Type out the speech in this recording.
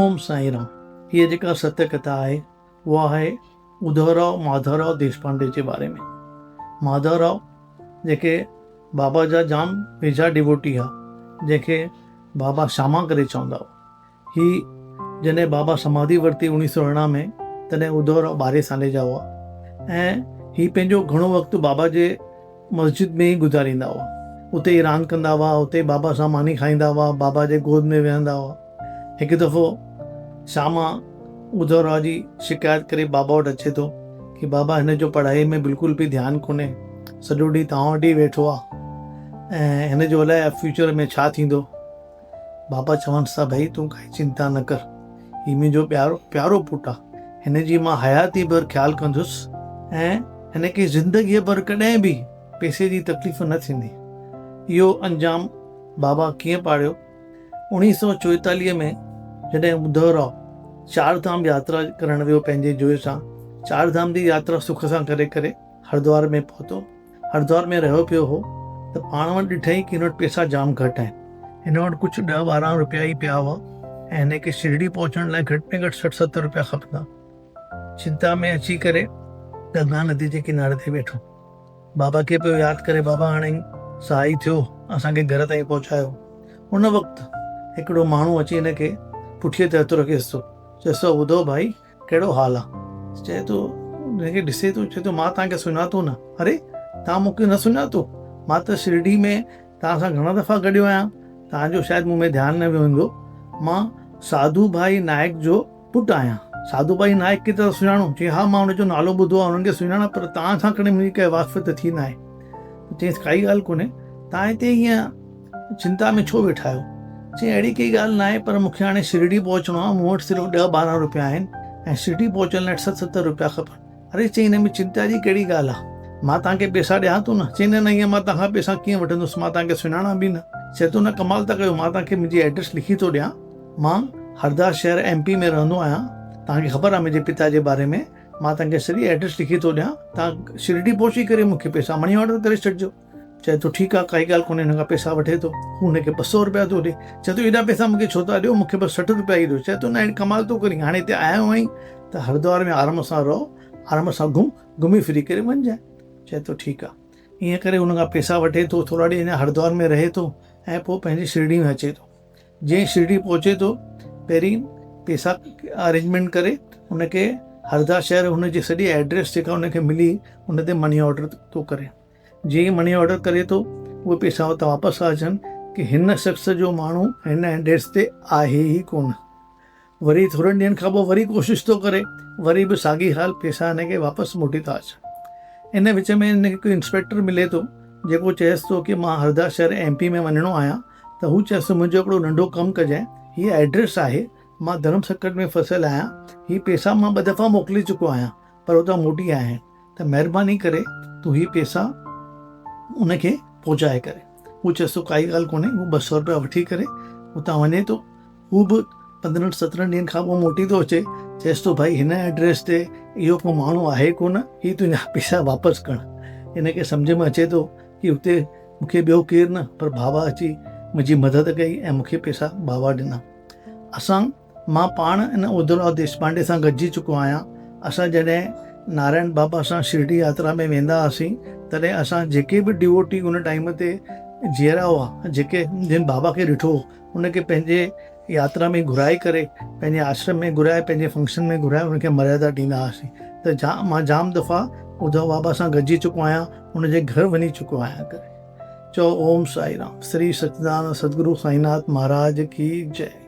اوم سائين رام هيء جيڪا ست ڪٿا آهي اها آهي اڌوراء ماڌوراء ديشپانڊي جي باري ۾. ماڌوراء جيڪي بابا جا جام ويجها ڊيووٽي ها جنهن کي بابا شاما ڪري چوندا هئا. هي جڏهن بابا سماڌي ورتي 1918 ۾ تڏهن اڌوراء ٻارهين سالي جا هئا ۽ هي پنهنجو گهڻو وقت بابا جي مسجد ۾ ئي گذاريندا هئا. اتي ئي راند ڪندا هئا، اتي ئي بابا سان ماني کائيندا هئا، بابا جي گود ۾ ويهندا هئا. هڪ دفعو شاما اڌو راء جي شڪايت ڪري بابا وٽ اچي ٿو ڪي بابا هن جو پڙهائي ۾ بلڪل به ڌيان ڪونهي، سڄو ڏينهن توهان وٽ ئي ويٺو آ ۽ هن جو الائي فيوچر ۾ ڇا ٿيندو. بابا چونس ٿا ڀئي تون ڪائي چنتا نه ڪر، هي منهنجو پيارو پيارو پٽ آ، هن جي مان حياتي ڀر خيال ڪندس ۽ هن کي زندگيء ڀر ڪڏهن به پئسي جي تڪليف نه ٿيندي. اهو انجام بابا ڪيئن پاڙيو؟ 1944 ۾ جڏهن اڌو راء چار ڌام ياترا ڪرڻ ويو پنهنجي جوء سان، چار ڌام جي ياترا سک سان ڪري ڪري هردوار ۾ پهتو. هردوار ۾ رهيو پيو هو ته پاڻ وٽ ڏٺائين ڪي هن وٽ پئسا جام گهٽ آهن. هن وٽ ڪجهه ڏهه 12 روپيا ئي پيا هئا ۽ هن کي شرڙي پهچڻ لاء گهٽ ۾ گهٽ 60 70 روپيا کپندا. چنتا ۾ اچي ڪري گنگا ندي جي ڪناري تي ويٺو. بابا کي پيو ياد ڪري بابا هاڻي سهائي ٿيو اسان کي گهر تائين پهچايو. ان وقت هڪڙو ماڻهو اچي هن کي پٺيء تي هٿ رکيس ٿو چيس ٿو ٻڌو ڀائي ڪهڙو حال آ؟ چئي ٿو هن کي ڏسي ٿو چئي ٿو مان توهان کي سڃاتو نه. اري توهان مون کي نه سڃاتو؟ مان ته شرڊي ۾ توهان سان گهڻا دفعا گڏيو آهيان. توهان جو شايد مون ۾ ڌيان نه ويو هوندو. مان ساڌو ڀائي نائڪ جو پٽ آهيان. ساڌو ڀائي نائڪ کي ته سڃاڻو؟ چيائين ها مان ان جو نالو ٻڌو آهي انهن کي سڃاڻان پر توهان سان ڪڏهن منهنجي ڪا واقفيت ٿي ناهي. چيائينس ڪائي ڳالهه ڪونهي توهان هتي هيئن چنتا ۾ ڇو ويٺا آهيو؟ چيائين اهڙي ڪائي ڳالهه ناهي پر مون کي هاڻي شرڊي پهچڻو آهي، مون وٽ صرف ڏهه 12 روپيا آهن ۽ شرڊي پهچڻ لاء 60 70 روپيا کپن. اري چيائين ان ۾ چنتا جي ڪهڙي ڳالهه آهي، مان توهان کي پئسا ڏيان ٿو نه. چيائين نه نه ائين مان توهان کان پئسا ڪيئن وٺندس، مان توهان کي سڃاڻان به نه. چئي ٿو نه ڪمال ٿا ڪيو، مان توهان کي منهنجي ايڊريس لکي ٿو ڏيان، مان هردا شهر ايم پي ۾ رهندو آهيان، توهان کي خبر آهي منهنجي پتا جي باري ۾، مان توهان کي سڄي ايڊريس لکي ٿو ڏيان، توهان شرڊي پهچي ڪري مون کي پئسا مني آرڊر ڪري ڇڏجو. چئي ٿو ٺيڪ آ ڪائي ڳالهه ڪونهي هن کان پئسا وٺي ٿو هو هن کي 200 روپيا ٿو ڏي چئي ٿو ايڏا پئسا مون کي ڇو ٿا ڏيو مون کي بس 60 روپيا ئي ڏيو چئي ٿو نه هاڻي ڪمال ٿو ڪرين هاڻي هتي آيو آهين ته هردوار ۾ آرام سان رهو آرام سان گهم گهمي ڦري ڪري وڃجانء چئي ٿو ٺيڪ آ ائين ڪري هن کان پئسا وٺي ٿو ٿورا ڏينهن اڃا هردوار ۾ رهي ٿو ۽ پوء پنهنجي شرڊي ۾ اچي ٿو جئين شرڊي پهچي ٿو پهرين پئسا ارينجمينٽ ڪري هن کي هردا شهر هن جي سڄي ايڊريس جيڪا هن کي ملي ان تي مني آرڊر ٿو ڪري جيئن ئي مني آرڊر ڪري ٿو اهي پئسا اتان واپس ٿا اچن ڪي هن شخص جو ماڻهو هن ايڊريس تي آهي ئي ڪونه. وري ٿورن ڏينهن کان پوء وري ڪوشش ٿو ڪري وري به ساڳي حال پئسا هن کي واپس موٽي ٿا اچن. ان وچ ۾ هن کي ڪوئي انسپيڪٽر ملي ٿو جيڪو چئيس ٿو ڪي مان هردا شهر ايم پي ۾ وڃڻو آهيان ته هو چئيس ٿو منهنجو هڪڙو ننڍو ڪم ڪجانء هيء ايڊريس آهي مان ڌرم سنڪٽ ۾ ڦسيل آهيان هي پئسا مان ٻه دفعا موڪلي چڪو آهيان پر اتان موٽي آيا آهن ته مهرباني ڪري تون هي پيسا ان کي پهچائي ڪري. هو چيس ٿو ڪائي ڳالهه ڪونهي. هو 200 روپيا وٺي ڪري اتان وڃي ٿو. هو به 15 17 ڏينهن کان پوء موٽي ٿو اچي. چيس ٿو ڀائي هن ايڊريس تي اهو ڪو ماڻهو آهي ڪونه، هي تنهنجا پيسا واپس کڻ. هن کي سمجهه ۾ اچي ٿو ڪي هتي مون کي ٻيو ڪير نه پر بابا اچي منهنجي مدد ڪئي ۽ مون کي پيسا بابا ڏنا. اسان مان پاڻ ان اڌوراء ديشپانڊي سان گڏجي چڪو آهيان. اسان جڏهن نارائڻ بابا سان شرڊي ياترا ۾ ويندا هئاسين، تڏهن اسان جيڪي به ڊيووٽي ان ٽائيم تي جيئرا هئا، جيڪي جن بابا کي ڏٺو هو، ان کي پنهنجي ياترا ۾ گهرائي ڪري، پنهنجي آشرم ۾ گهرائي، پنهنجي فنڪشن ۾ گهرائي ان کي مريادا ڏيندا هئاسين ته جام مان جام دفعا اڌو بابا سان گڏجي چڪو آهيان، ان جي گهر وڃي چڪو آهيان ڪري. چئو اوم سائي رام. شري سچدانند ستگرو سائيناٿ مهاراج ڪي جئي.